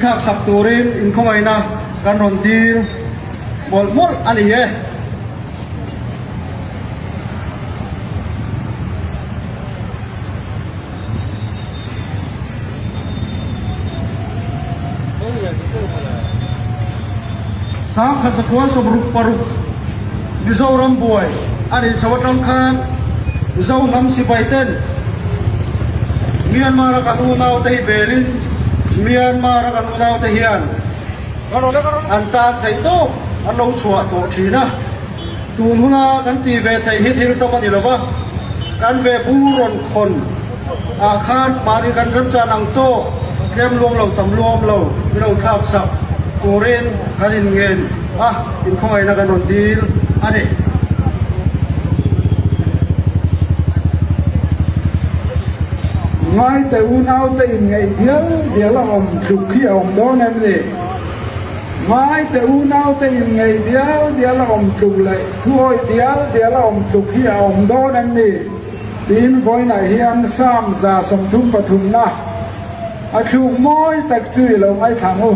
Thlak sak turin inkhawngaihna kan rawn dil mawlh mawlh a ni e. 1966 Mizoram buai a nih chho atang khan Mizo hnam sipai ten Myanmar a kan unaute hi belin Myanmar a kan unaute hian an tan theih tawp an lo chhuah tawh thin a. Tun huna kan tih ve theih hi thil tam a ni lo va, kan ve bur rawn khawn ah khan mahni kan remchan ang tawk tlem luam lo tam luam lo min lo thlak sak turin kan inngen a, inkhawngaihna kan rawn dil a ni. Ngaite unaute inngeih dial dial a awm tluk hi a awm dawn em ni? Ngaite unaute inngeih dial dial a awm tluk leh thuawih dial dial a awm tluk hi a awm dawn em ni? tiin vawiinah hian Psalm 33 na a thluk mawi tak chu i lo ngaithla ang u.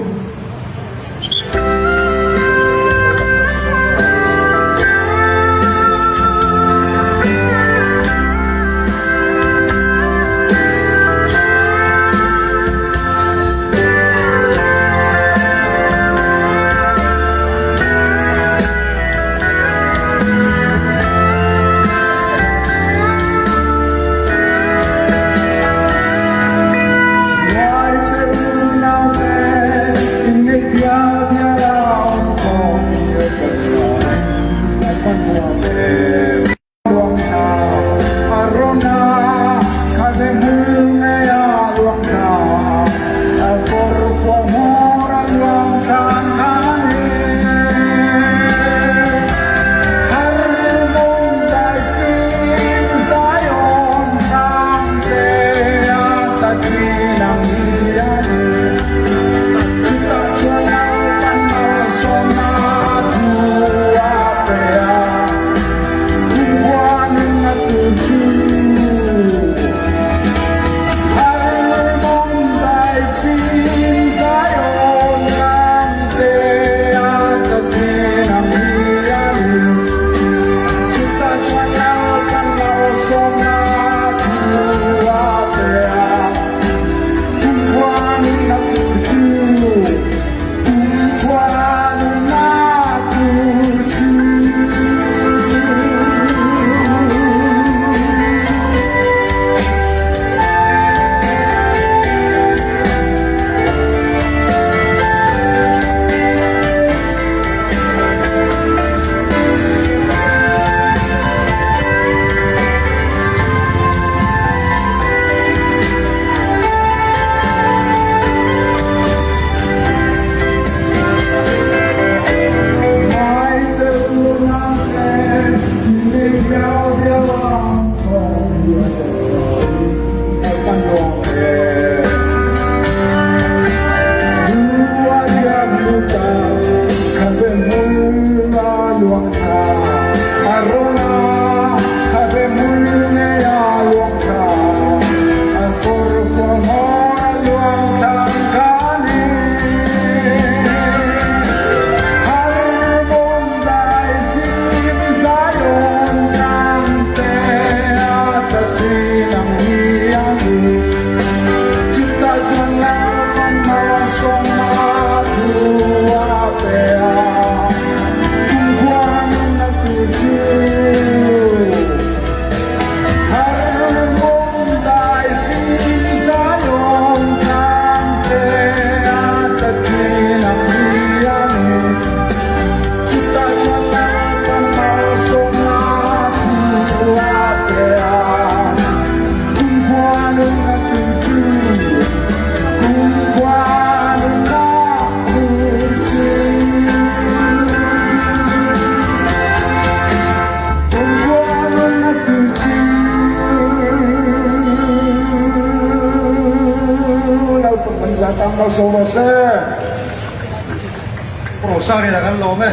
Rosarina kan lawm e.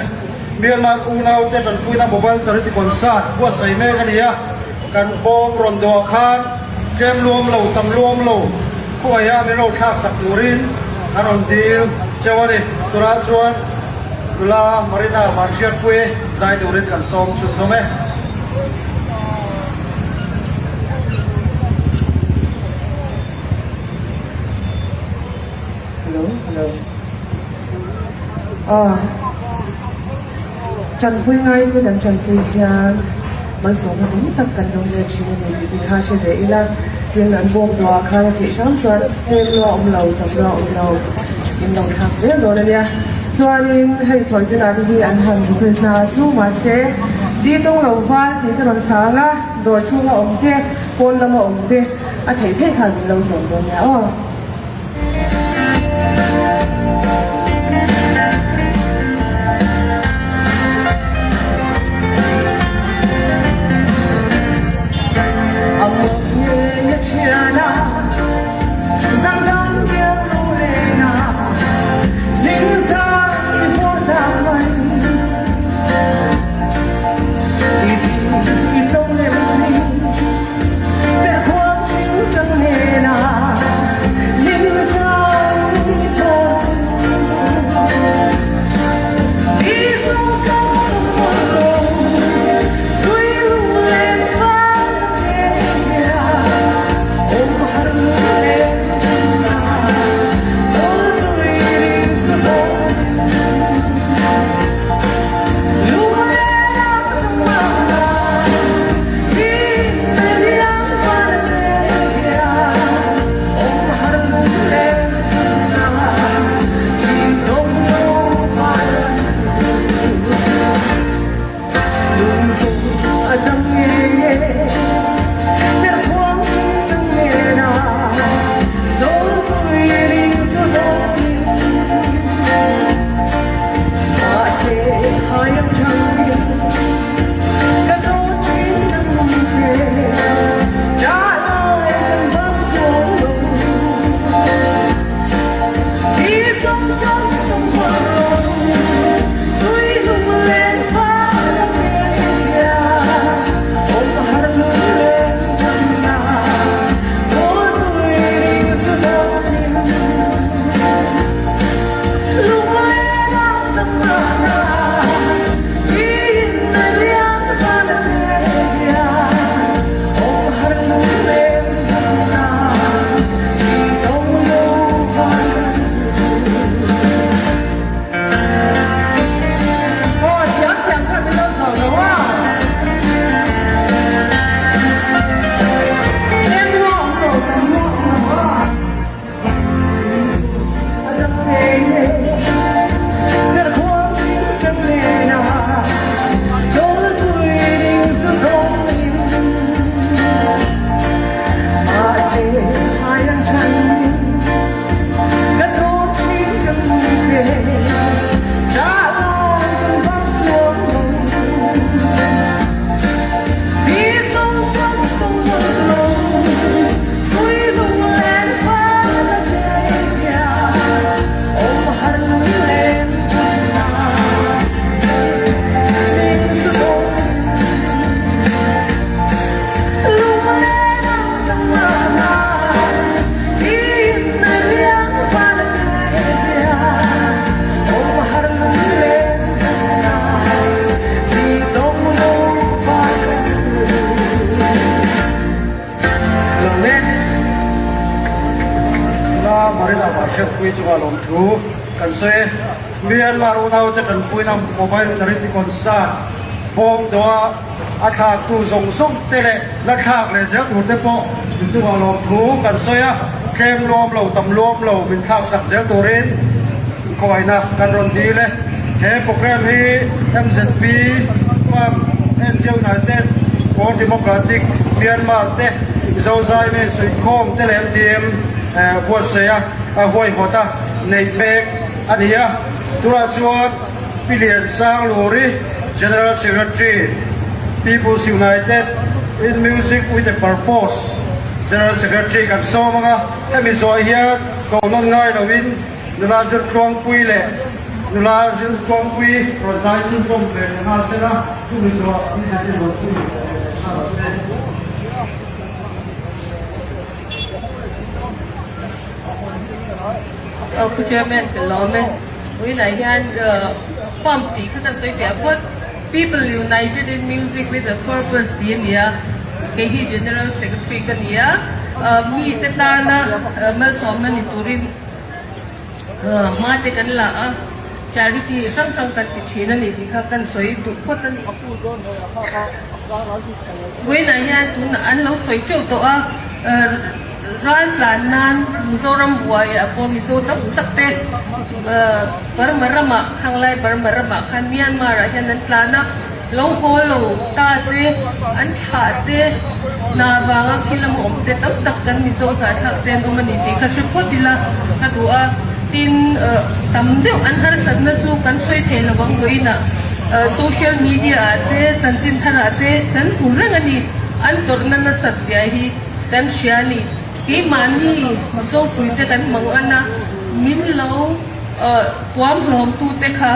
Myanmar unaute tanpuina mobile charity concert buatsaih mek a ni a, kan bawm rawn dawh khan tlem luam lo tam luam lo khuaia min lo thlak sak turin. Kan rawn dil cheu a ni. Tunah chuan nula Marina Vanhriatpuii zai turin kan sawm chhunzawm e. Hello, hello. Aw, Tanpui ngaite kan tanpui hian malsawmna tam tak kan lo let thin a ni tih te kha hre ve ila, tin an bawk duah khan a theih hram chuan tlem lua awm lo, tam lua awm lo in lo thlak zel dawn a nia. Chuanin hei sawi te lah te hi an han request na a chu mahse di tawng lo val tih te rawn sang a, dawr chhunga awm te, pawn lama awm te a theih theih khan min lo zawm dawn nia aw. Tuna Marina Varhriatpui chunga lawmthu kan sawi e. Myanmar unaute tanpuina mobile charity concert bawm dawha a thlaktu zawng zawng te leh la thlak leh zel tur te pawh min chunga lawmthu kan sawi a. Tlem luam lo, tam luam lo min thlak sak zel turin khawaihna kan rawn dil e. He program hi MZP, Farm, NGO United for Democratic Myanmar te Mizo Zaime Suihkhawm te leh MTM buatsaih a huaihawt a neih mek a ni a. Tunah chuan Pi Lian Sangluri, General Secretary, People's United in Music with a Purpose, General Secretary kan sawm ang a, hemi zawh hian kohnawn ngai loin nula zirtluangpui leh nula zirtluangpui rawn zai chhunzawm ve ta nghal sela, chumi zawh ni chanchin rawn chhun leh nghal ang che. Pu Chairman ka lawm e. Vawiinah hian pump tih kha kan sawi fiah phawt. People United in Music with a Purpose tih a ni a, kei hi General Secretary ka ni a. Mite tana malsawmna ni turin hma te kan la a, charity hrang hrang kan ti thin a ni tih kha kan sawi duh phawt a ni. Vawiinah hian tunah an lo sawi teuh tawh a. Ral tlan nan Mizoram buaiah pawh Mizo tam tak te Burma ramah khanglai Burma ramah khan Myanmar ah hian an tlan a, lo haw lo ta te an thlah te hna vanga khi lama awm te tam tak kan Mizo hnahthlak te an awm a ni tih kha hre phawt ila ka duh a, tin tam deuh an harsatna chu kan sawi thei lo ang vawiinah social media ah te chanchin tharah te kan hmu reng a ni, an tawrhna nasat zia hi. Kan hria a ni. Keimahni Mizopuite kan hmang an a, min lo tuam hlawmtute kha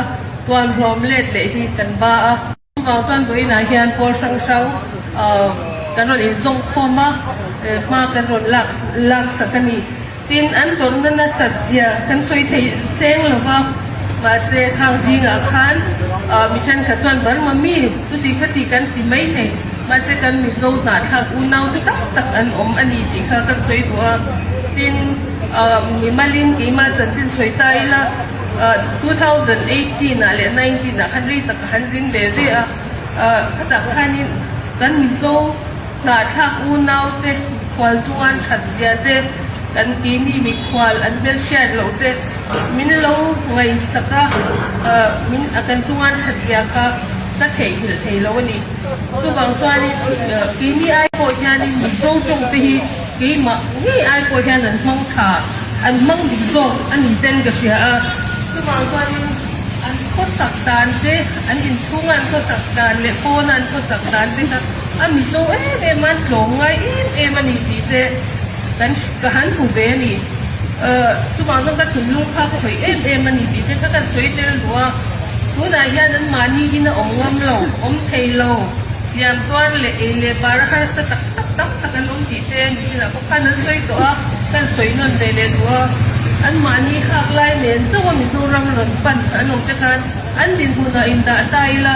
tuam hlawm let leh hi kan ba a. Chuvang chuan vawiinah hian pawl hrang hrang kan rawn inzawng khawm a, hma kan rawn lak laksak a ni. Tin, an tawrhna nasat zia kan sawi thei seng lo va, mahse khang zingah khan mi thenkhat chuan Burma mi chuti khati kan ti mai thei, mahse kan Mizo hnahthlak unau te tam tak an awm a ni tih kha kan sawi duh a. Tin, mimalin keimah chanchin sawi ta ila, 2018 ah leh 19 ah khan rei tak ka han zin ve ve a, khatah khanin kan Mizo Hnahthlak unaute mikhual chuan that zia te, kan keini mikhual an hmelhriat loh te min lo ngaihsak a, min a kan chunga that zia kha ka theihnghilh thei lo a ni. Chuvang chuanin keini ai pawh hianin Mizo tawng te hi keimah ngei ai pawh hian an hmang tha, an hmang dik zawk a ni ten ka hria a. Chuvang chuanin an khawsak dan te, an inchhunga an khawsak dan leh pawna an khawsak dan te kha A Mizo em em a, tlawm ngai em em a ni tih te kan ka han hmu ve a ni. Chuvang chuan ka thinlung kha ka hawi em em a ni tih te kha kan sawi tel duh a. Tunah hian an mahni in a awm ngam lo, awm thei lo, hliam tuar leh ei leh bar a harsa tak tak tam tak an awm tih te nichinah pawh khan an sawi tawh a, kan sawi nawn ve leh duh a. An mahni khak lai nen chauh a Mizoram rawn pan an awm te khan An dinhmunah indah ta ila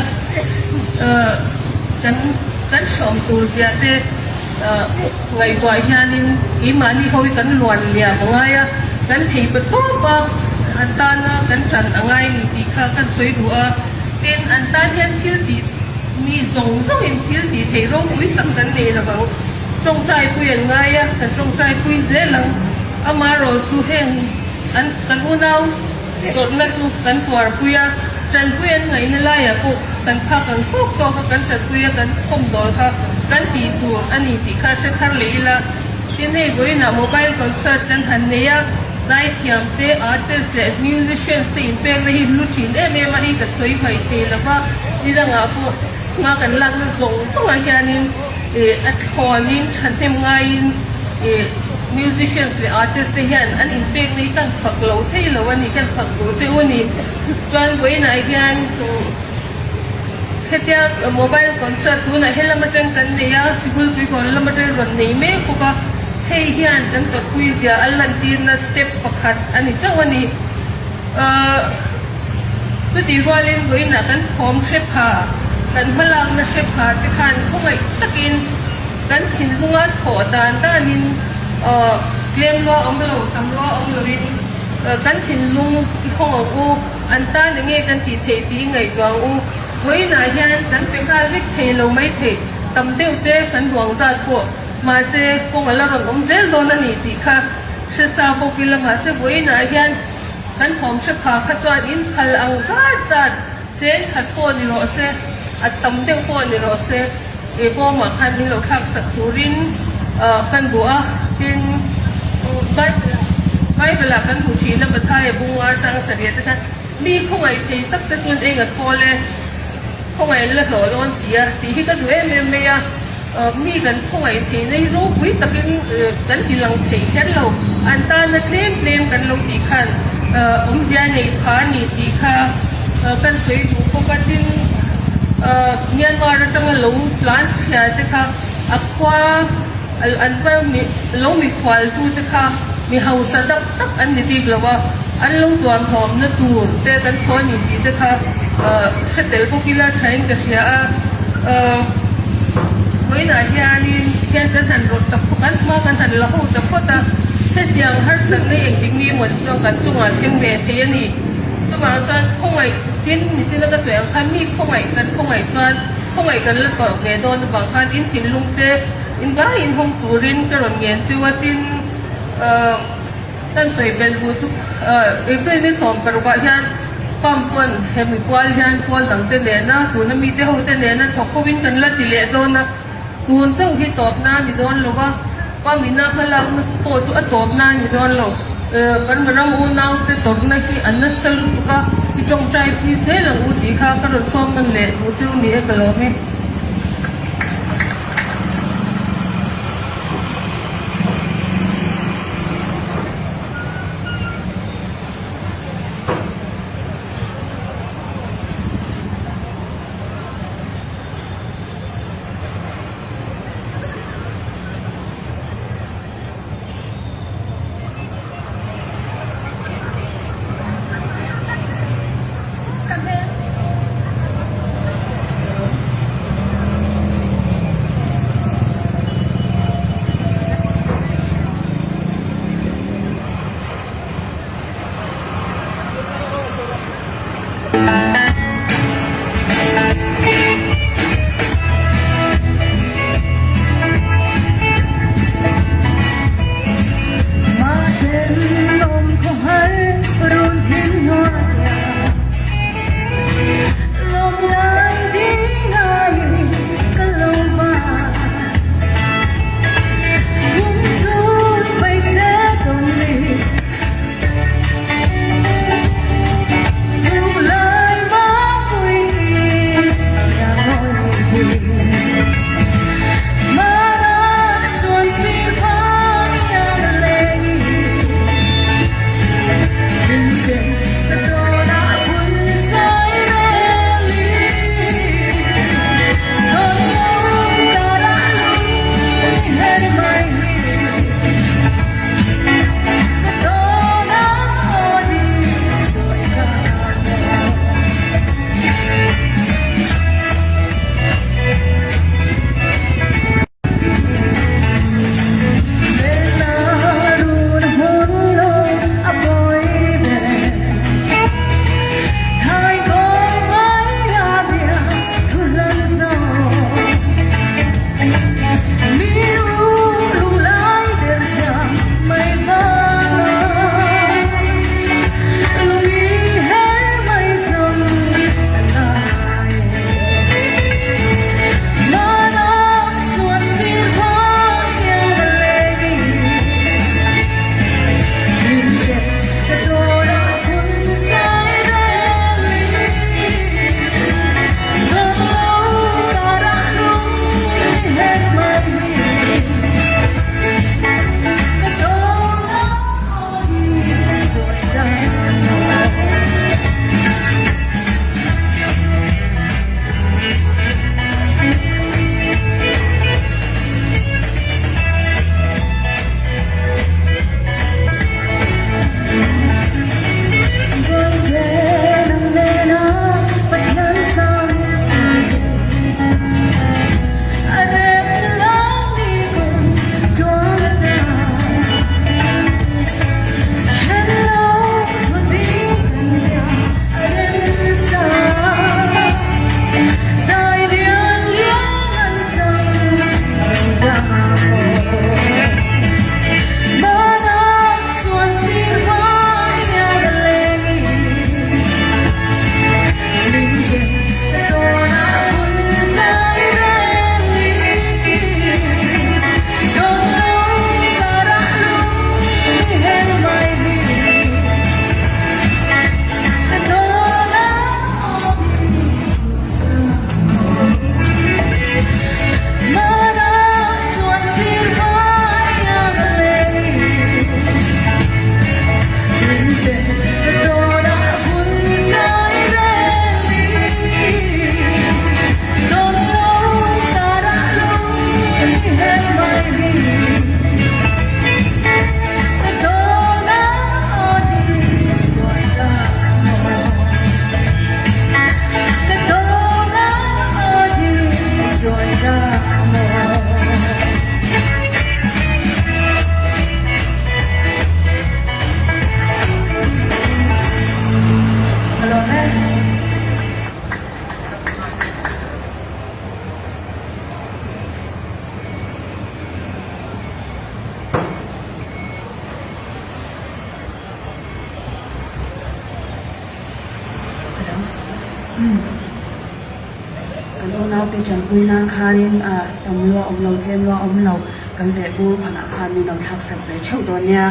kan kan hrawm tur zia te ngaihtuah hianin keimahni ho hi kan luan liam a ngai a, kan thei pa tawp a, an tana kan ṭan a ngai ni tih kha kan sawi duh a. Tin, an tan hian thil tih mi zawng zawngin thil tih theih ropui tak kan nei lo vang. Ṭawngṭai pui an ngai a, kan ṭawngṭai pui zel ang. Amaherawhchu heng an kan unau. Tawrhna chu kan tuarpui a, tanpui an ngaihna laiah pawh kan phak ang tawk tawk a, kan tanpui a, kan chhawm dawl kha kan tih tur a ni tih kha hre thar leh ila. Tin, hei vawiinah mobile concert kan han nei a, zaithiam te, artist leh musicians te inpekna hi hlu thin em em a, hei ka sawi hmaih thei lo va, nidangah pawh hma kan lakna zawng zawngah hianin a thlawnin thahnem ngaiin Musicians leh artist te hian an inpekna hi kan fak lo thei lo a ni, kan fak duh che u a ni. Chuan vawiinah hian hetia mobile concert tunah he lam atang kan nei a, sikul tuikawn lam atang rawn nei mek bawk a, hei hian kan tawrhpui zia a lantirna step pakhat a ni chauh a ni. Chutih rualin vawiinah kan thawm hre pha, kan hmalakna hre pha te khan khawngaih takin, Kan thinlunga thawh dan danin tlem lua awm lo, tam lua awm loin kan thinlung i hawng ang u, an tan enge kan tih theih tih i ngaihtuah ang u. Vawiinah hian kan pe nghal vek thei lo mai thei, tam deuh te kan duang zat pawh mahse kawng a la rawn awm zel dawn a ni tih kha hre sa bawk ila mahse vawiinah hian kan thawm hre pha kha chuan in phal ang zat zat chen khat pawh ni rawh se, a tam deuh pawh ni rawh se. He bawmah khan min lo thlak sak turin kan duh a, tin Bible Bible ah kan hmuh thin a Mathaia bunga atang sarih te khan mi khawngaih thei tak te chuan eng a thawl e, khawngaih an la hlawh dawn si a tih hi ka duh em em mai a, mi kan khawngaih thei na hi ropui takin kan ti lang thei kher lo, an tana tlem tlem kan lo tih khan awmzia nei pha a ni tih kha kan sawi duh bawk a, tin. Myanmar atanga lo tlan chhia te kha a khua an va lo mikhual tu te kha mi hausa tak tak an ni bik lo a. An lo tuamhlawmna tur te kan thaw a ni tih te kha hre tel bawk ila thain ka hria a. Vawiinah hianin hian kan han rawt ta phawt, kan hma kan han la ho ta phawt a, hetiang harsatna engtik ni emaw chuan kan chungah thleng ve thei a ni. Chuvang chuan khawngaih tin nichina ka sawi ang khan mi khawngaih kan khawngaih chuan khawngaih kan la tawh ve dawn avang khan in thinlung te in vaiin hawng turin ka rawn ngen chiu a, tin Kan sawi belh bu chu April ni 16 ah hian pump pawn hemi kual hian kual dang te nena tuna mite ho te nena thawk ho in kan la ti leh dawn a, tun chauh hi tawp na a ni dawn lo a, pump ina hmalakna pawh chu a tawp na a ni dawn lo. Kan ram unau te tawrhna hi a nasa lutuk a, i tawngtai pui zel ang u tih kha ka rawn sawm nawn leh duh chu ni e ka lawm e. Kan unaute ṭanpui nan khanin tam lua awm lo, tlem lua awm lo, kan vehbur phanah khan min lo thlaksak ve theuh dawn nia.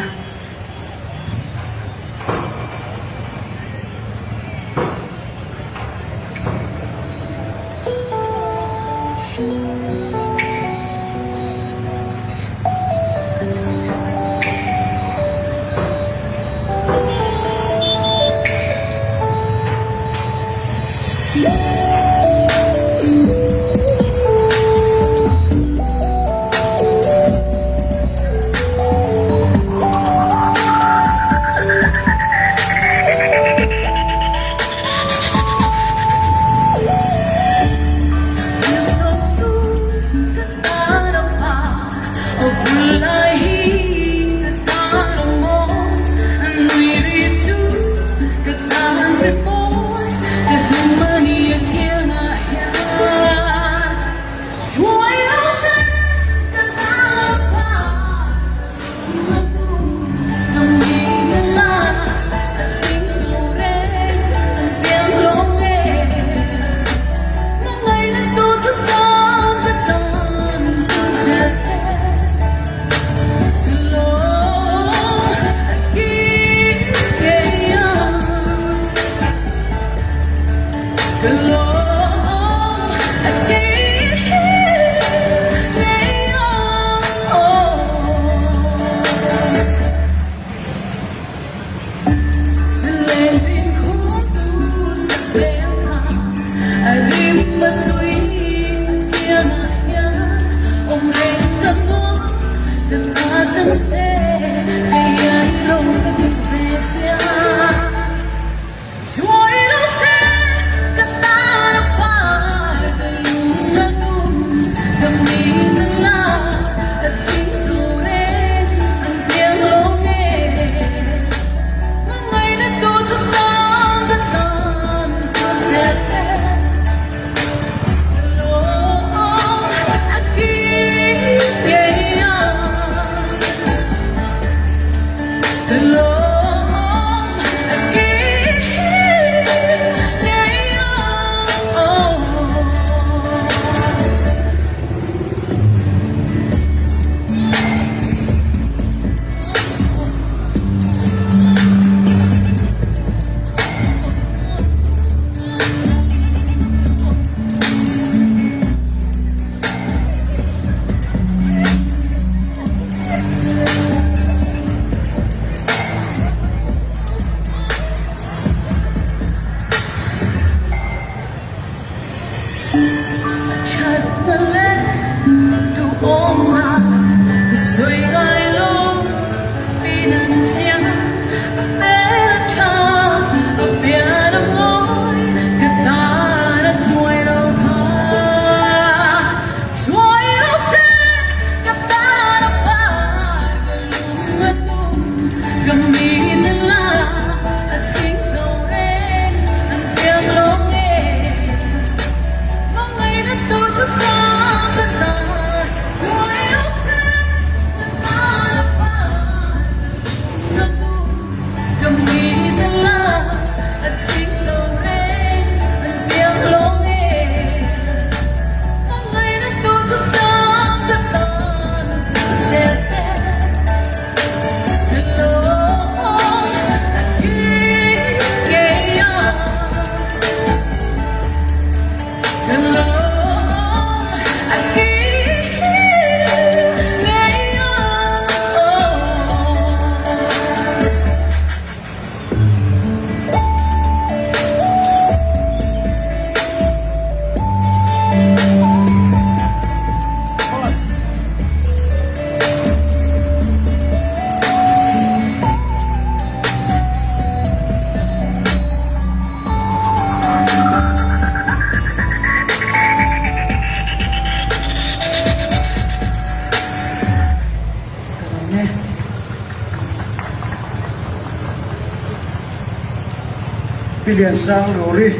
Pi Liansang Luri,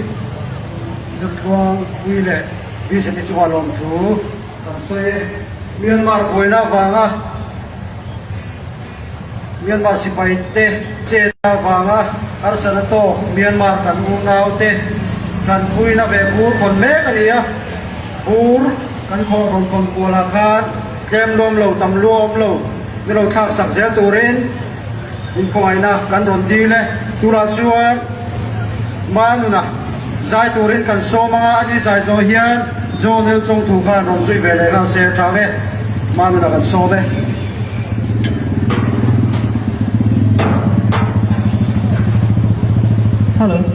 Zutluang Pui leh Vision hi chungah lawmthu kan sawi e. Myanmar buaina avanga Myanmar sipai te chet avanga harsatna tawk Myanmar kan unau te. Ṭanpuina vehbur khawn mek a ni a, bur kan khawh rawn khawn kualah khan tlem luam lo, tam luam lo ni lo thlak sak zel turin inkhawngaihna kan rawn dil e. Tunah chuan Manuna zai turin kan sawm anga ani zai zawh hian John Hill Chawngthu khan rawn zui ve leh nghal se a ṭang e. Manuna kan sawm e. Hello.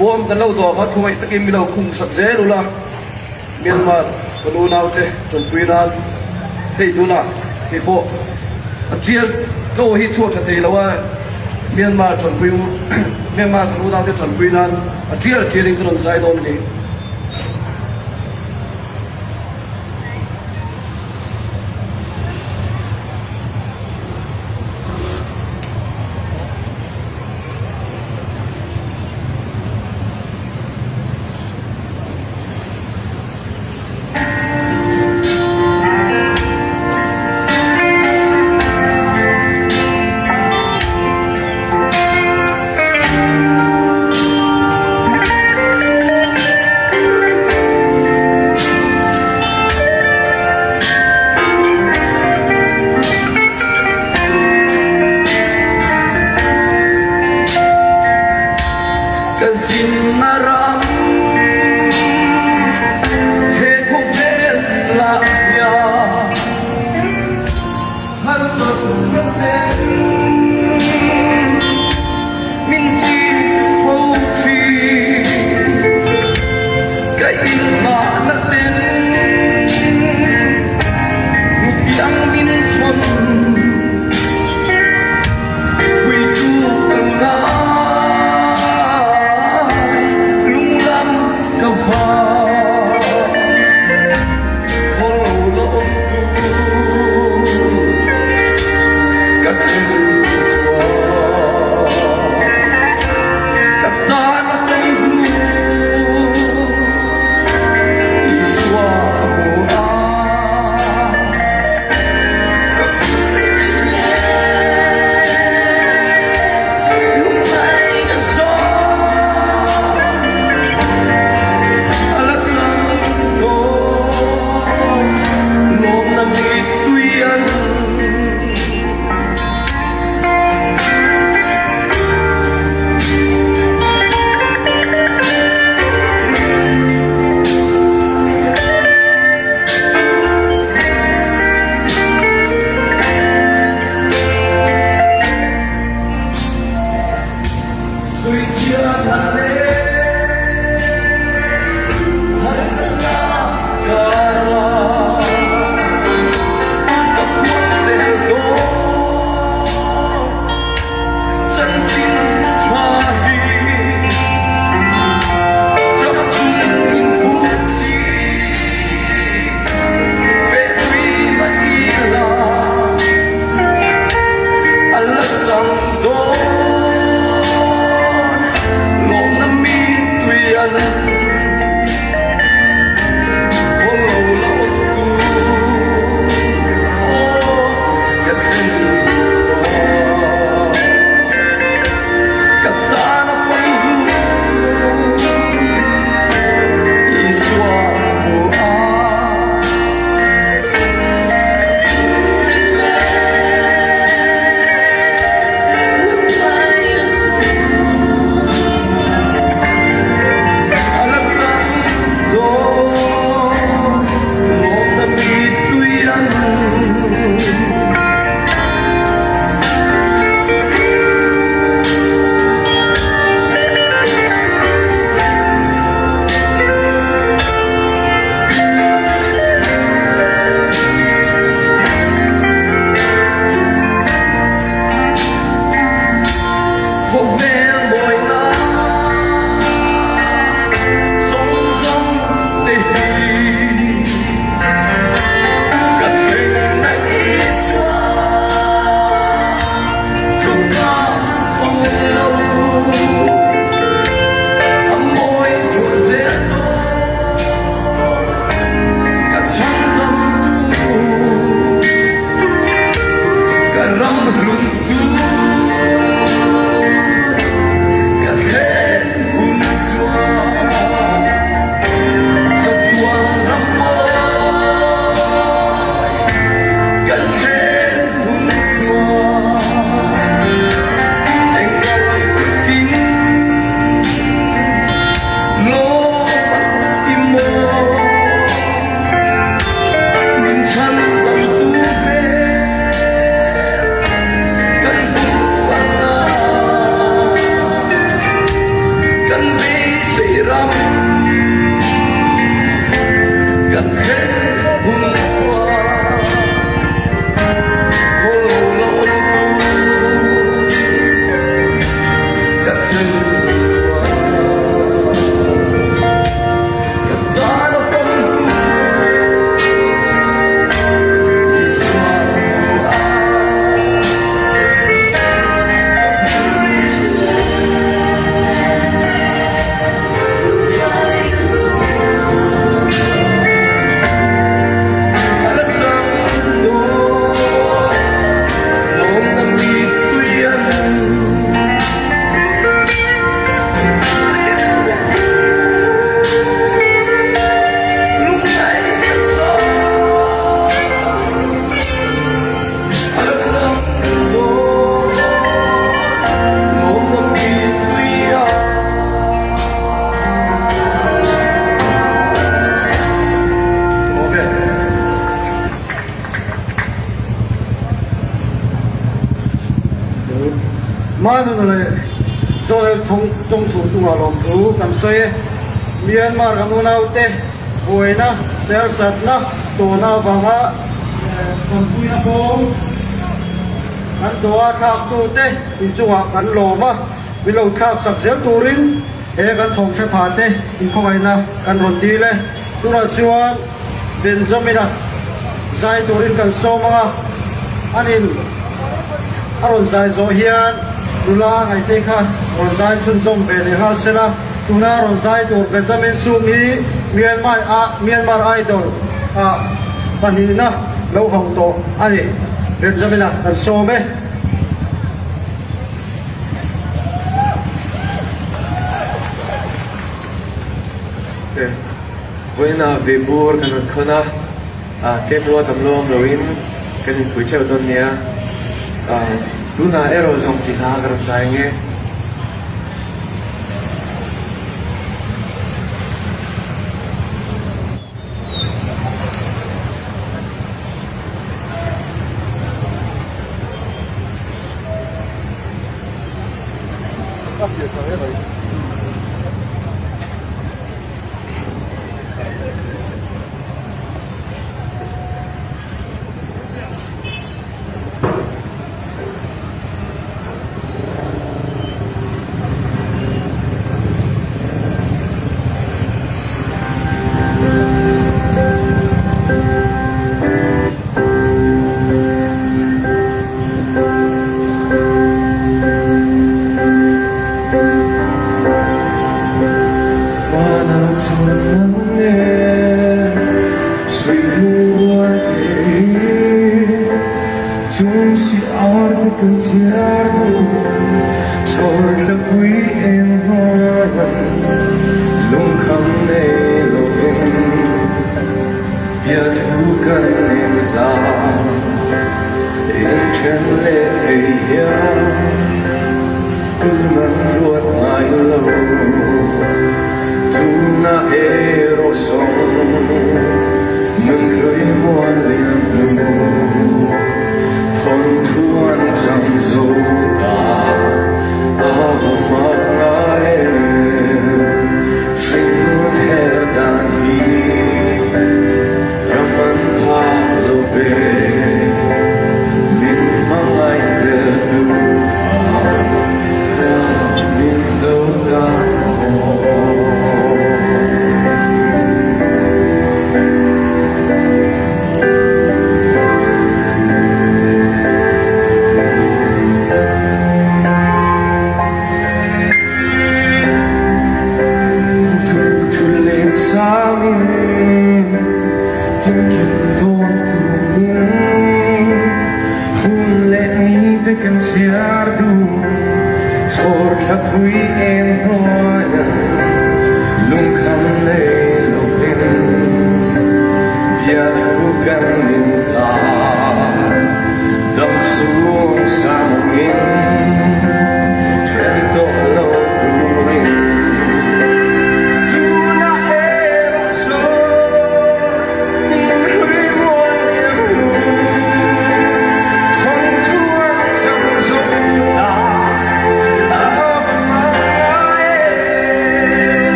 Bawm kan lo dawh kha thungaih takin mi lo khung sak zel ula, Myanmar kan unaute ṭanpui nan hei tunah kei pawh a ṭial ka aw hi chhuak ṭha thei lo a, Myanmar ṭanpui Myanmar kan unaute ṭanpui nan a ṭial ṭial in ka rawn zai dawn a ni. Ka zin a ram he khawvel lah bia harsat ka tel min chim fo ṭhin ka inn mah na ten nutiang min chon. Manuna leh Joel Chawngthu chungah lawmthu kan sawi e. Myanmar kan unaute buaina harsatna tawhna avanga tanpuina bawm kan dawh a thlaktute inchungah kan lawm a, min lo thlaksak zel turin he kan thawmhre phate inkhawngaihna kan rawn dil e. Tunah chuan Benjamin-a zai turin kan sawm ang a, anin a rawn zai zawh hian nula ngaihte kha rawn zai chhunzawm ve leh nghal se la, tuna rawn zai tur Benjamin Sum hi Myanmar a Myanmar Idol ah pahnihna lo hauh tawh a ni. Benjamin-a kan sawm e. Vawiinah vehbur kan rawn khawn a, tlem lua tam lua awm loin kan inpui theuh dawn nia. Tunah erawh zawng tih hla ka rawn zai ang e.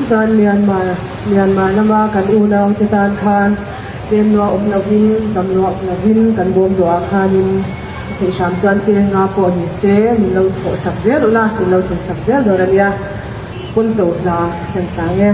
chuan Myanmar Myanmar lama kan unau te tan khan tlem lua awm lovin tam lua awm lovin kan bawm duah ah khanin a theih hram chuan cheng nga pawh ni se min lo thawh sak zel ula min lo thun sak zel dawn a nia pawnto hla kan sang e.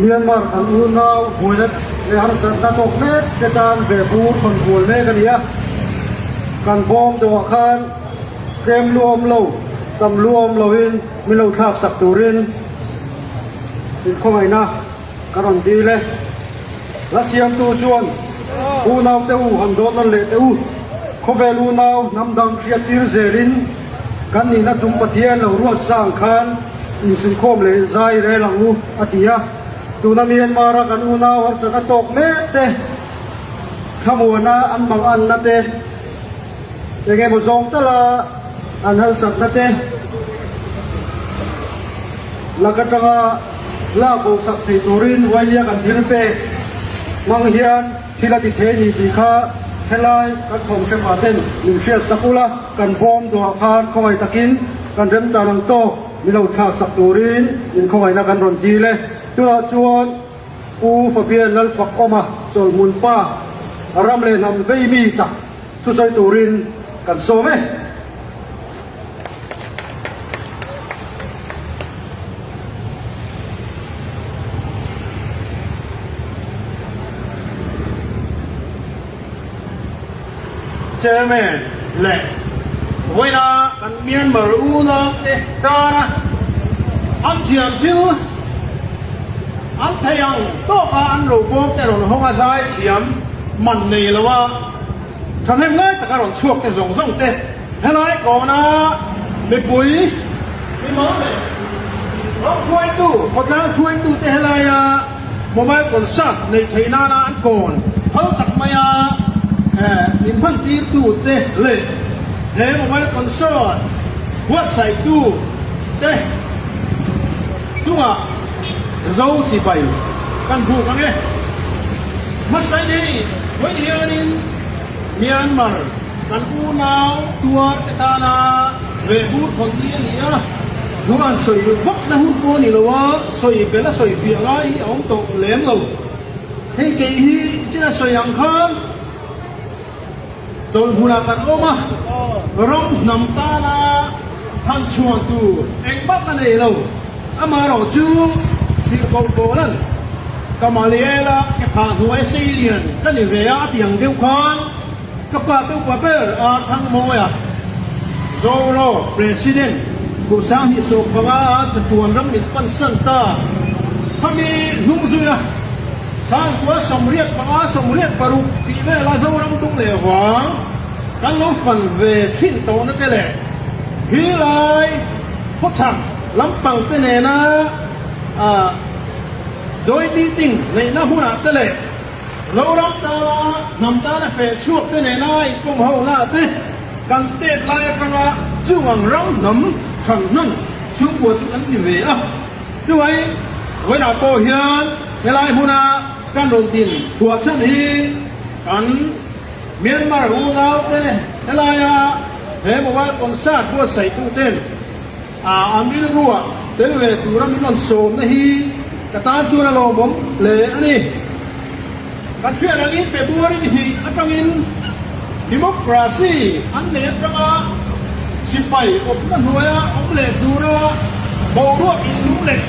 Myanmar kan unau buaina leh harsatna tawk mek te tan ve bur thawn kual mek a ni a. Kan bawm deuhah khan tlem lu awm lo, tam lu awm loin min lo thlak sak turin inkhawngaihna ka rawn dil e. La siamtu chuan unau te u han dawn nawn leh teh u. Khawvel unau hnam dang hriattir zelin kan nihna chung Pathian lo ruat sang khan insuihkhawm leh zai rel ang u, a ti a. Tuna Myanmar-a kan unau harsatna tawk mek te, thlamuana an manganna te, eng emaw zawng tala an harsatna te lak atanga lak bo sak thei turin Wailia kan thil pek hmang hian thil a ti thei a ni tih kha helai kan thawmhremah ten min hriat sak ula, kan bawm duhah khan khawngaih takin kan remchan ang tawk min lo thlak sak turin min khawngaihna kan rawn dil e. Tunah chuan Pu Fabian Lalfakawma chawlhmun pa ram leh hnam vei mi tak thusawi turin kan sawm e. Chairman leh vawiina kan Myanmar unaute tana an thiam thil an theih ang tawka an robawm te rawn hawng a zai thiam man nei lo a thahnem lai taka rawn chhuak te zawng zawng te helai kawna mipui mimal leh ram hruaitu khawtlang hruaitu te helaia Mobile concert neih theih nana an kawn phal tak maia min hman tirtu te leh he mobile concert buatsaihtu te chungah zo chibai kan buk ang e. Hmasa nei vawi hianin Myanmar kan unau tuar te tana vehbur thawn ni a ni a, thu an sawi vak na hun pawh a ni lo a. Sawi bel a sawi fiah lai hi a awm tawh lem lo. Hei kei hi chin a sawi ang khan chawlhmunah kan awm a, ram hnam tana han chhuan tur engmah ka nei lo. Amaherawh chu tirhkoh Paula'n Gamaliela ke phah hnuai sei lian ka ni ve a a ti ang deuh khan ka pa te upa ber a Thangmawia Zoro President Pu Sanghnih Sawk panga a chatuan ram mit pan san ta. Khami hnung zui a Sangkua 85 86 tih vela Zoram tung leh vang kan lo fan ve thin tawhna te leh hi lai khawchhak lampang te nena joint meeting neihna hunah te leh Zoram tana hnam tana feh chhuak te nena inkawm ho na te kan tet lai atanga chung ang ram hnam than hnan chhungkua chu kan ni ve a. Chuvai vawiinah pawh hian helai hmuna kan rawn din chhuah chhan hi kan Myanmar unau te helaia he mobile concert buatsaih tu ten an rilruah tel ve tura min rawn sawmna hi ka tan chuan a lawmawm hle a ni. Kan hriat angin February ni hnih atangin Democracy an nei atanga sipai awmna hnuaia awm leh tura boruak inlum leh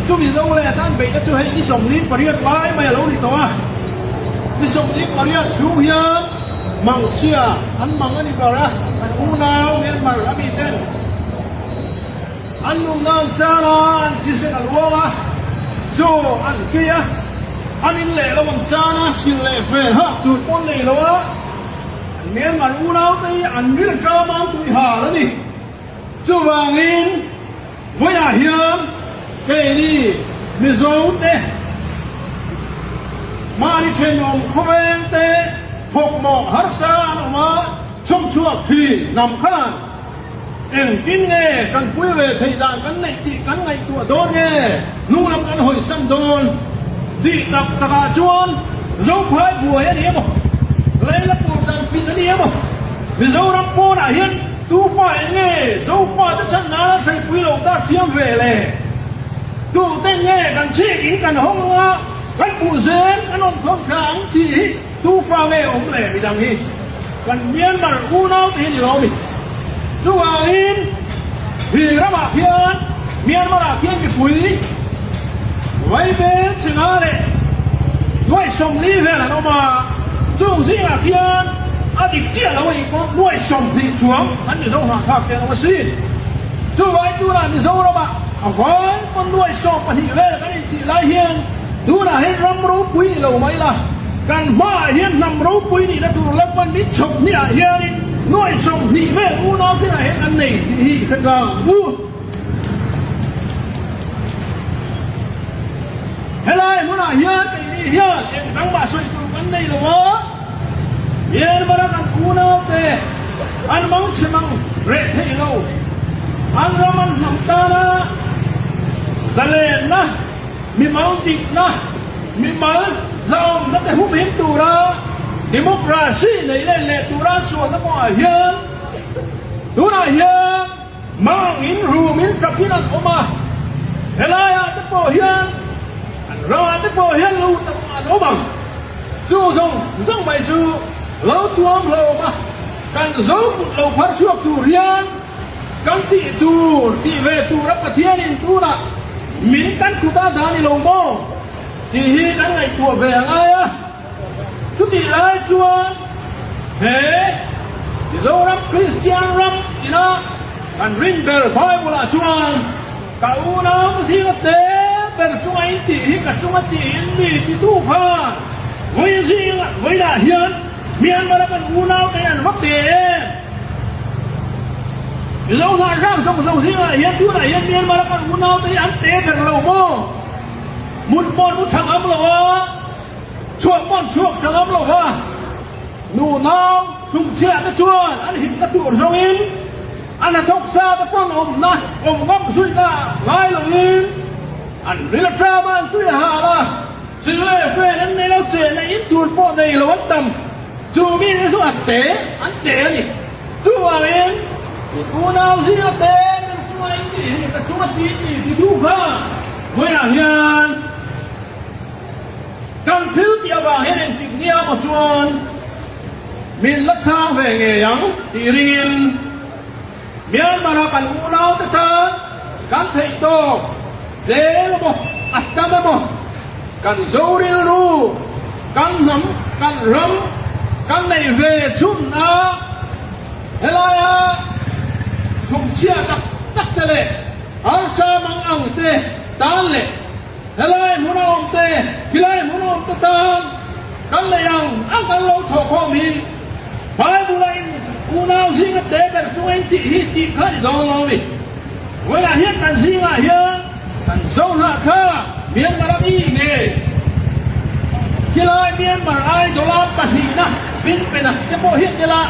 chumi zo leh atan beihna chu hei ni 48 lai mai a lo ni tawh a. Ni 48 chhung hian mangchhia an mang a ni ber a, an unau Myanmar a miten an nunna an chang a, an thisen a luang a, chaw an kei a, an in leh lo an chang a, sil leh vel hak tur pawh an nei lo a, an Myanmar unaute hi an rilṭam a, an tui hal a ni. Chuvangin vawiah hian keini Mizote mahni thenawm khawvengte thawkmawh harsa an awm a, chhawmchhuak thin hnam khan Engtin nge kan pui ve theih dan kan neih tih kan ngaihtuah dawn nge hnunglam kan hawisan dawn? Tih tak takah chuan Zophai buai a ni emaw, Lailapur dan fit a ni emaw, Mizoram pawnah hian tufa eng nge Zofa te chhan nana hreipui lo ta hriam ve le? Tute nge kan chhik in kan hawng anga kan buh zel kan awm thawm thla ang tih hi tufa nge awm le midang hi? Kan Myanmar unau te hi ni lo mi. Chuvangin hi ramah khian Myanmar ah khian mipui Vaibel chinga leh nuaih 40 vel an awm a, chung zingah khian a dik chiah lo anih pawh nuaih 20 chuang an Mizo hnahthak te an awm asin. Chuvai tunah Mizoramah a vai pawn nuaih 12 vel kan intih lai hian Tunah hian ram ropui ni lo mai la, kan hmaah hian hnam ropui nihna tur lampan min chhawp hniah hianin nuaih 20 vel unau te lah hian an nei tih hi i hre tlang ang u. Helai hmunah hian keini hian eng dangmah sawi tur kan nei lo a, Myanmar-a kan unau te an mang chhe mang reh thei lo, an ram an hnam tana zalenna, Mimal dikna, mimal hlauhawmna te humhim tura democracy nei let leh tura sualna kawngah hian tunah hian mangin rumin tapin an awm a, helaiah te pawh hian an ramah te pawh hian lo tam an awm ang. Chu zawng zawng mai chu lo tuam hlawm a, kan zo kut lo phar chhuak tur hian Kan tih tur, tih ve tura Pathianin tunah min kan kut a dah ni lo maw? tih hi kan ngaihtuah ve a ngai a. Chutih lai chuan he. Mizoram Kristian ram ina kan rin ber Bible ah chuan ka unau te zinga te ber chunga in tih hi ka chunga tih in mi titu khan vawi zinga vawilah hian Myanmar a kan unau te an va pe em? Mizo hnahhrang zawng zawng zingah hian tunah hian Myanmar a kan unau te hi an te ber lo maw? Mut pawn mu tha ngam lo a, chhuak pawn chhuak tha ngam lo a, nu nau hlumchhiah te chuan an himna tur zawngin a hnathawk sa te pawn awmna awm ngam zuina ngai loin an ril a ṭam a, an tui a hal a, Chile vel an nei lo, chenna in tur pawh nei lo an tam. Chu mi te chu an te, an te a ni. Chuvangin, i unau zinga te min chunga in tih hi ka chunga ti ti ti duh kha vawiah hian kan thil tih avang hian engtik nia maw chuan min la chhang ve ngei ang tih ringin Myanmar-a kan unaute tan kan theih tawk tlem emaw a tam emaw kan zo rilru, kan hnam, kan ram kan neih ve chhun a, helaia thumchhia tak tak te leh harsa mang ang te tan leh helai hmun a awm te, khilai hmun a awm te tan kan neih ang ang kan lo thawhkhawm hi Bible-a in unau zinga te ber chunga in tih hi tih kha i zawng lo a ni. Vawilah hian kan zingah hian kan zo hnah kha Myanmar a mi nge? Khilai Myanmar idol-a pahnihna min pena te pawh hi an ila,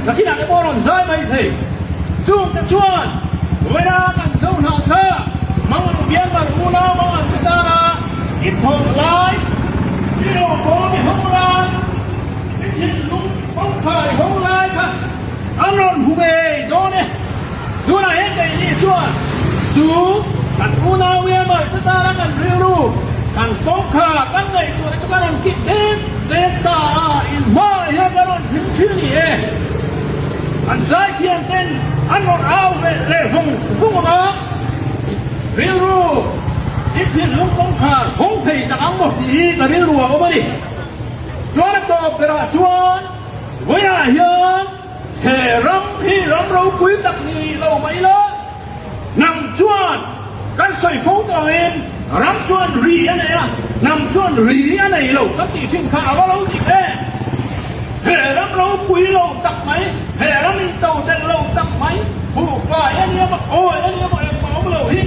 nakinah te pawh a rawn zai mai thei. Chungte chuan vawilah kan zo hnah kha Mangang Myanmar unau Mangang te tana i thawh lai, i rawhbawm i ho lai, I thinlung kawngkhar i ho lai kha an rawn hmu ngei dawn e. Tunah hian keini chuan chu kan unau Myanmar te tana kan rilru, kan kawngkhar kan ngaihtuahna chu kan rawn kit dek dek ta a, in hmaah hian kan rawn thim thin ni e. Kan zaithiam ten an rawn au ve leh vung vung ang a, rilru i thinlung kawngkhar hawng thei tak ang maw tih hi ka rilru a awm a ni. Chuan a tawp berah chuan vawiah hian he ram hi ram ropui tak ni lo mai la, hnam chuan kan sawi fo tawh angin ram chuan ri a nei a, hnam chuan ri a nei lo kan tih thin kha a va lo dik em? He ram ropui lo tak mai, he ram intodelh lo tak mai, buhfai a nia maw, awi a nia maw engmah awm lo hi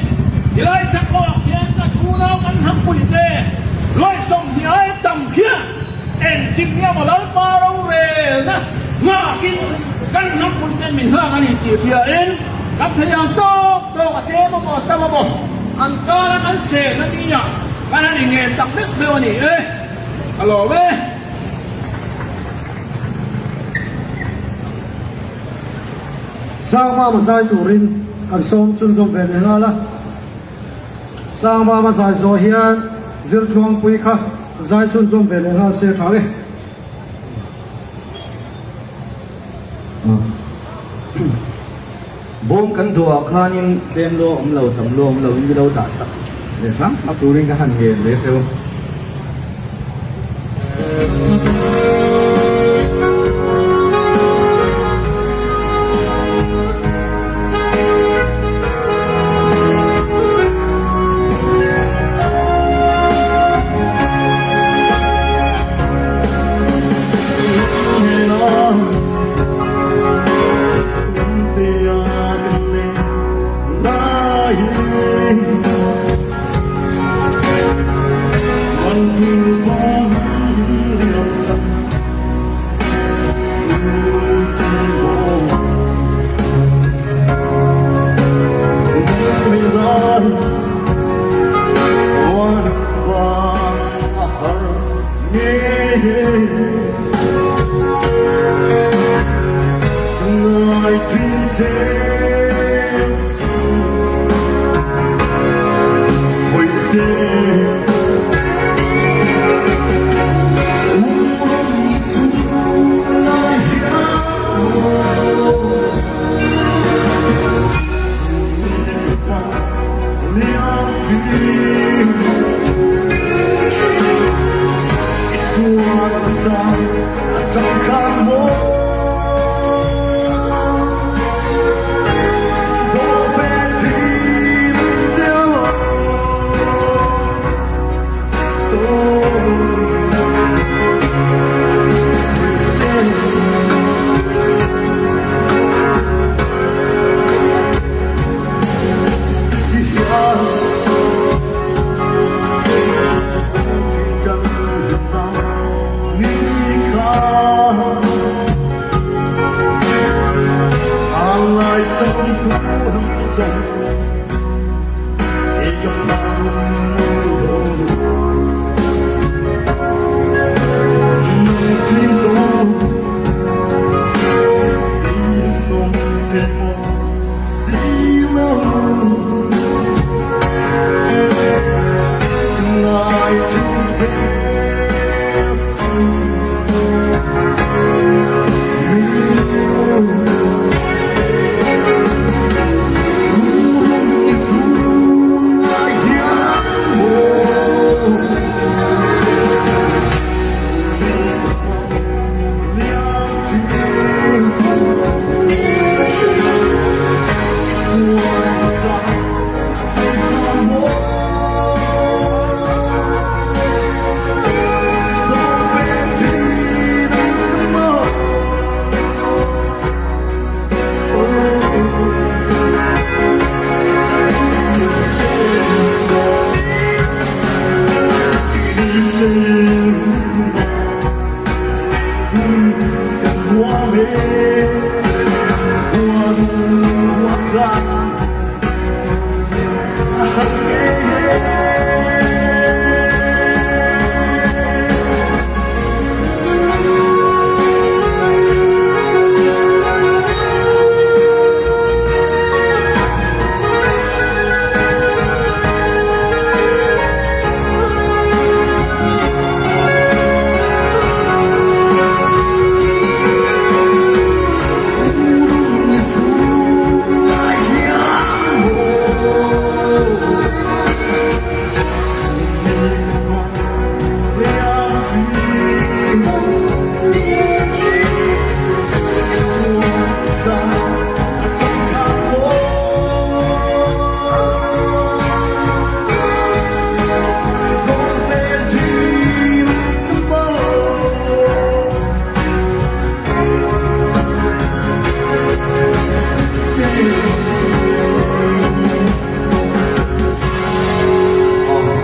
tilai chak lo ang hian kan unau kan hnampuite luai 20 ai tam khian engtik nia maw Lalpa rorelna nghakin kan hnampuite min nghak a ni tih hriain kan thei ang tawk tawk a tlem emaw a tam emaw an kara kan sel a nia kan han ingen tak meuh meuh a ni e, ka lawm e. Sangmama zai turin kan sawm chhunzawm ve leh nghal a. Sangmama zai zawh hian Zirtluangpui kha zai chhunzawm ve leh nghal se tha e. Bawm kan duhah khanin tlem lo awm lo, tam lo awm lo in lo dah sak leh hram hram turin ka han ngen ve cheu.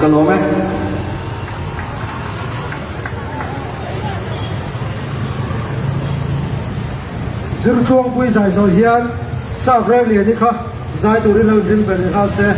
Ka lawm e. Zirtluangpui zai zawh hian Chak Rerliani kha zai turin lo inring ve leh nghal se.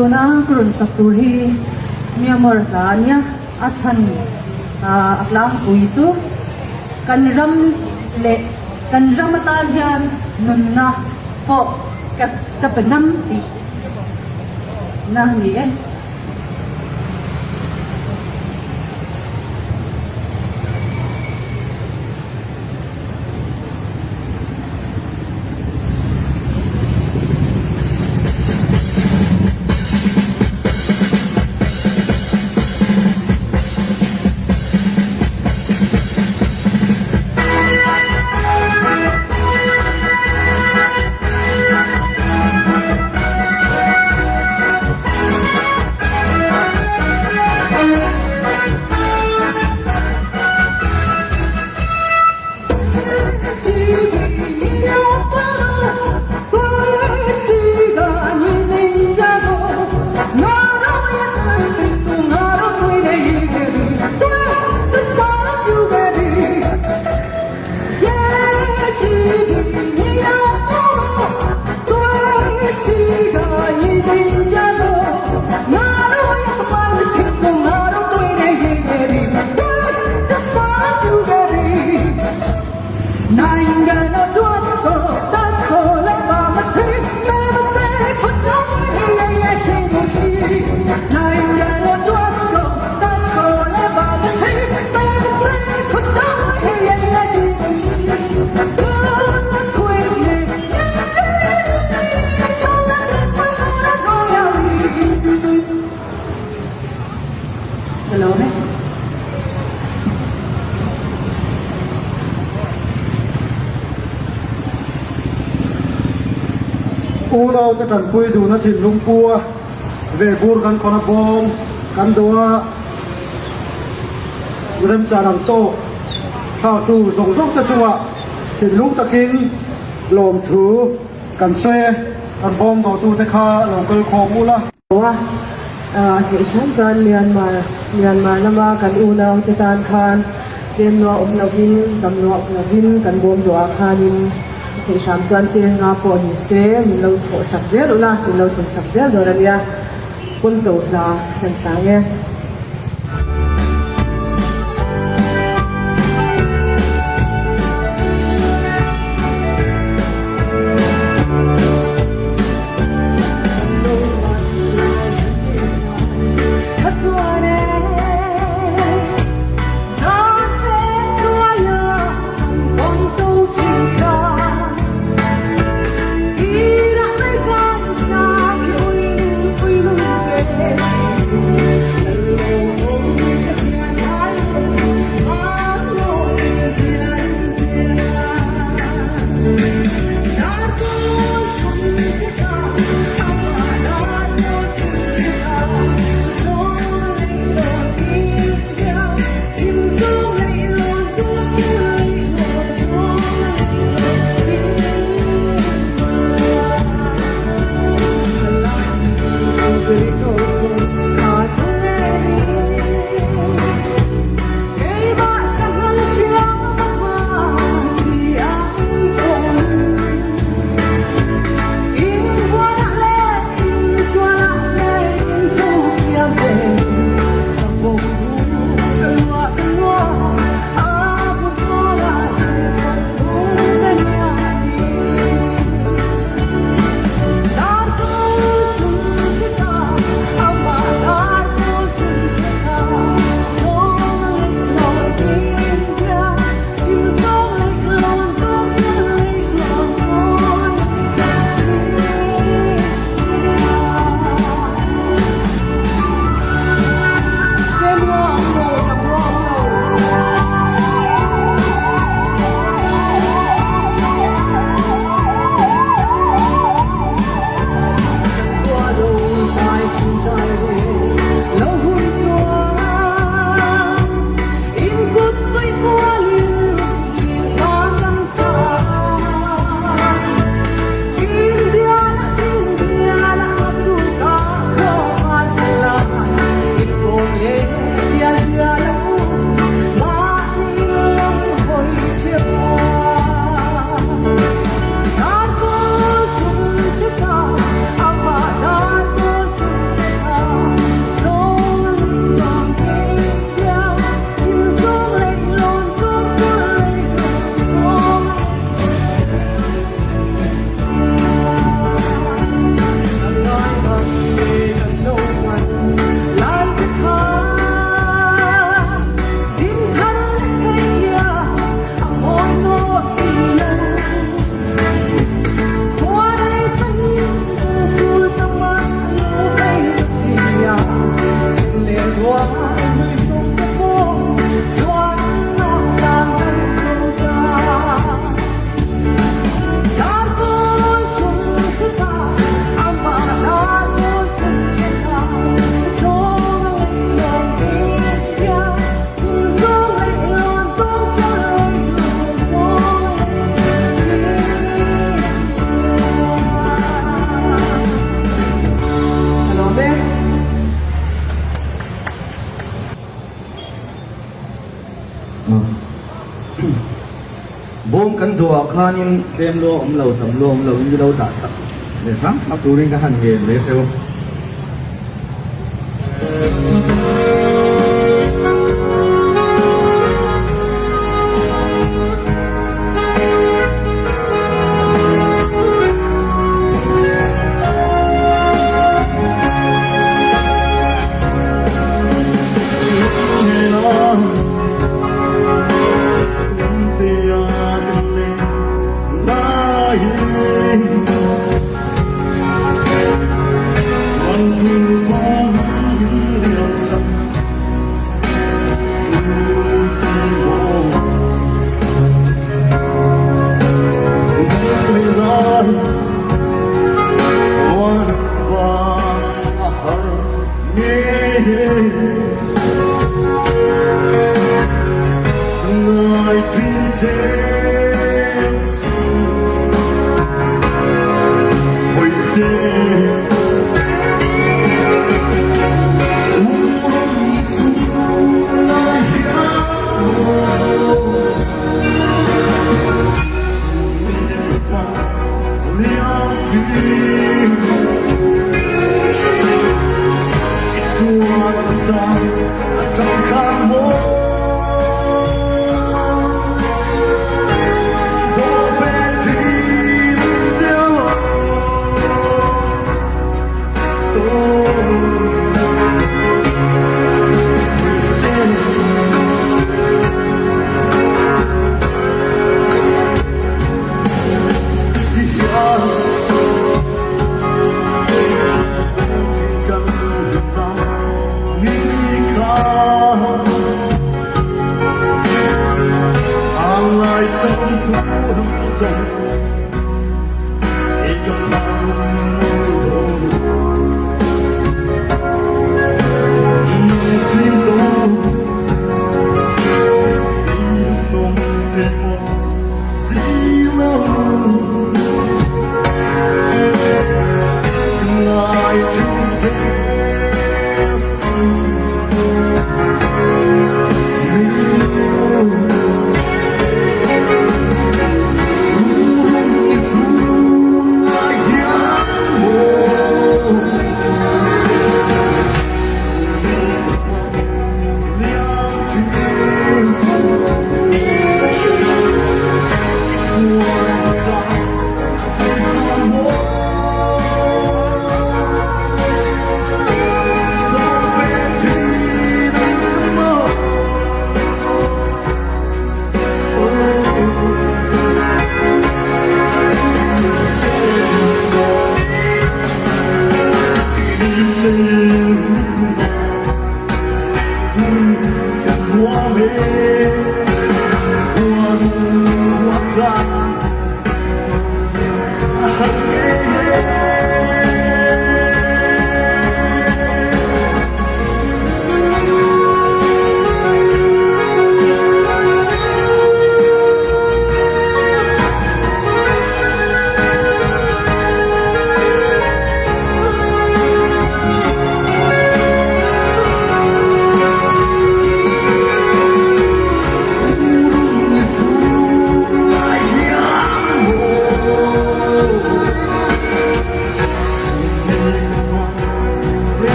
Tuna ka rawn sak tur hi Myanmar hla a nia, a chhan a tlangpui chu kan ram leh kan ram atan hian nunna pawh ka pe ngam tih na a ni e. Unaute tanpui duhna thinlung pu a, vehbur kan khawn a bawm kan duh a, remchan ang tawk thlaktu zawng zawng te chungah thinlung takin lawmthu kan sawi e, kan bawm dawhtute kha lo kal khawm ula. A theih hram chuan Myanmar Myanmar lama kan unaute tan khan tlem lua awm lovin tam lua awm lovin kan bawm duah khanin a theih hram chuan cheng nga pawh ni se min lo thawh sak zel ula min lo thun sak zel dawn a nia Pawnto hla kan sang e. Bawm kan dawh ah khanin tlem lua awm lo, tam lua awm lo in lo dah sak leh hram hram turin ka han ngen ve cheu.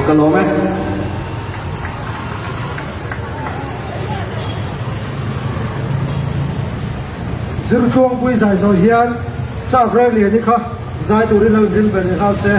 Ka lawm e. Zirtluangpui zai zawh hian Sap Rengliani kha zai turin lo inrin ve leh nghal se.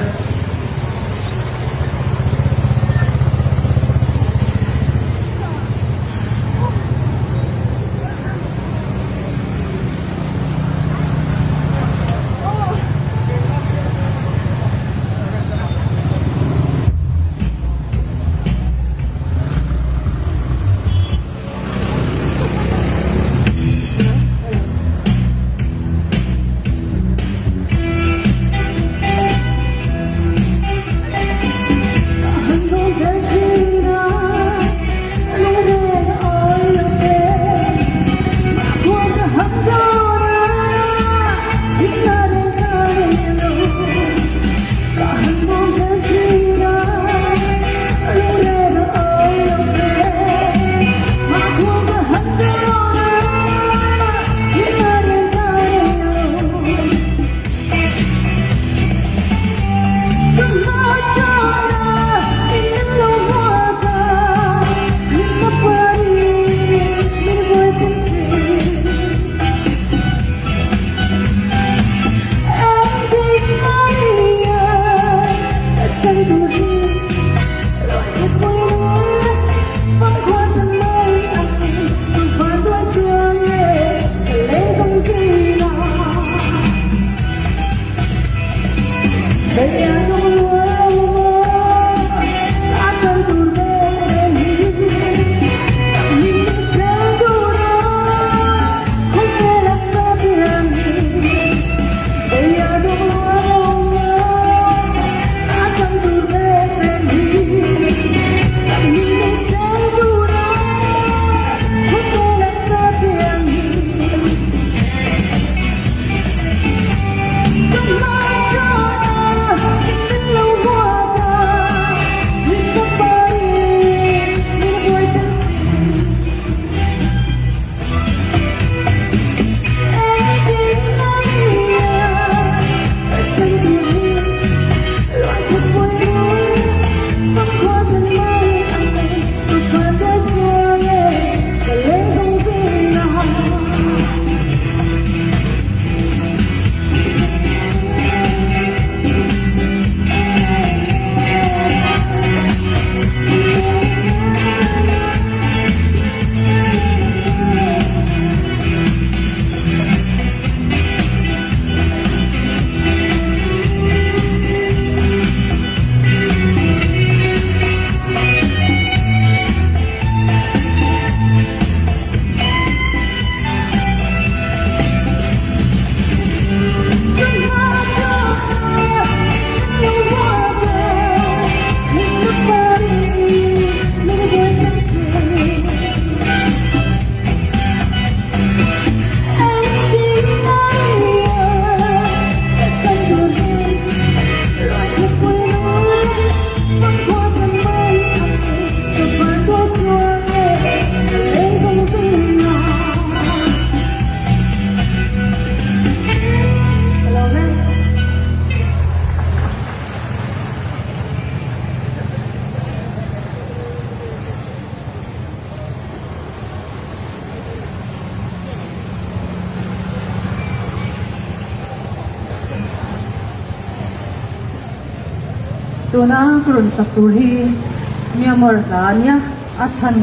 Tuna ka rawn sak tur hi Myanmar hla a nia, a chhan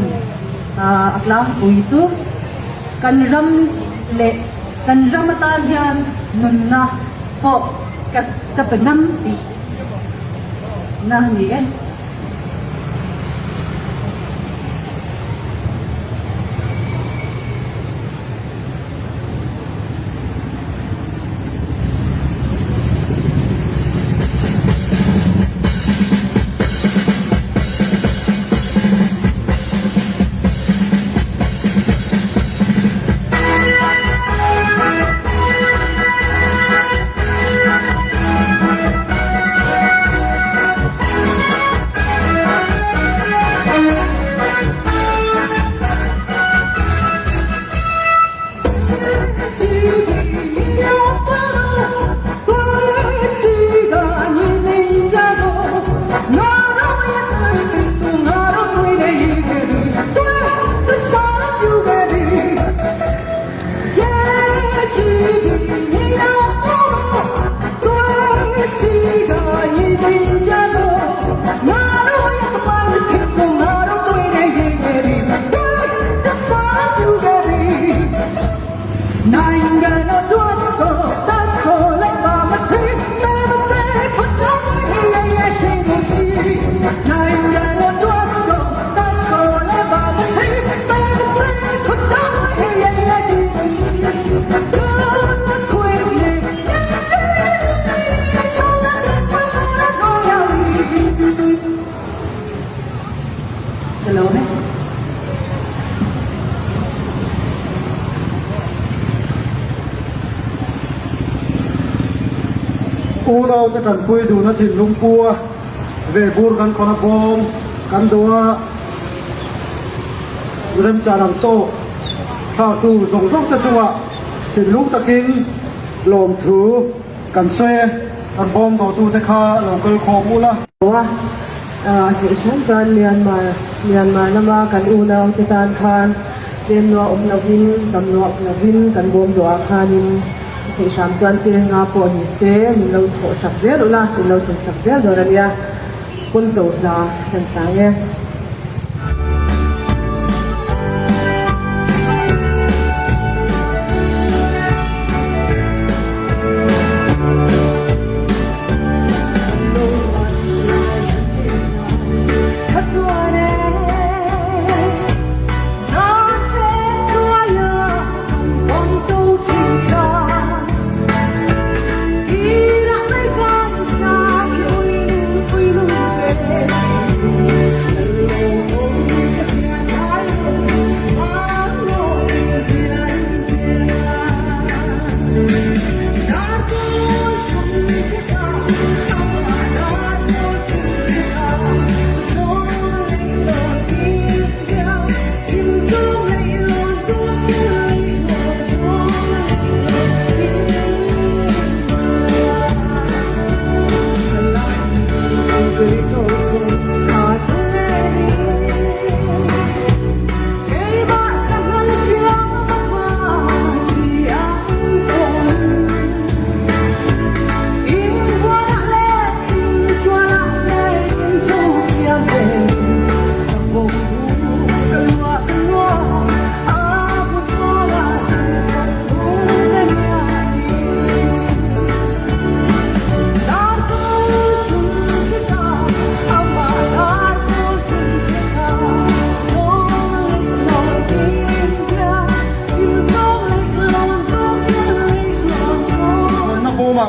a tlangpui chu kan ram leh kan ram atan hian nunna pawh ka pe ngam tih na a ni e. Unaute tanpui duhna thinlung pu a, vehbur kan khawn a bawm kan duh a, remchan ang tawk thlaktu zawng zawng te chungah thinlung takin lawmthu kan sawi e. Kan bawm dawhtute kha lo kal khawm ula. A hneh hram chuan Myanmar Myanmar lama kan unaute tan khan tlem lua awm lovin, dam lua awm lovin kan bawm dawhah khanin a theih hram chuan chenga pawh ni se min lo thawh sak zel ula, min lo tum sak zel dawn a nia. Pawnto hla kan sang e.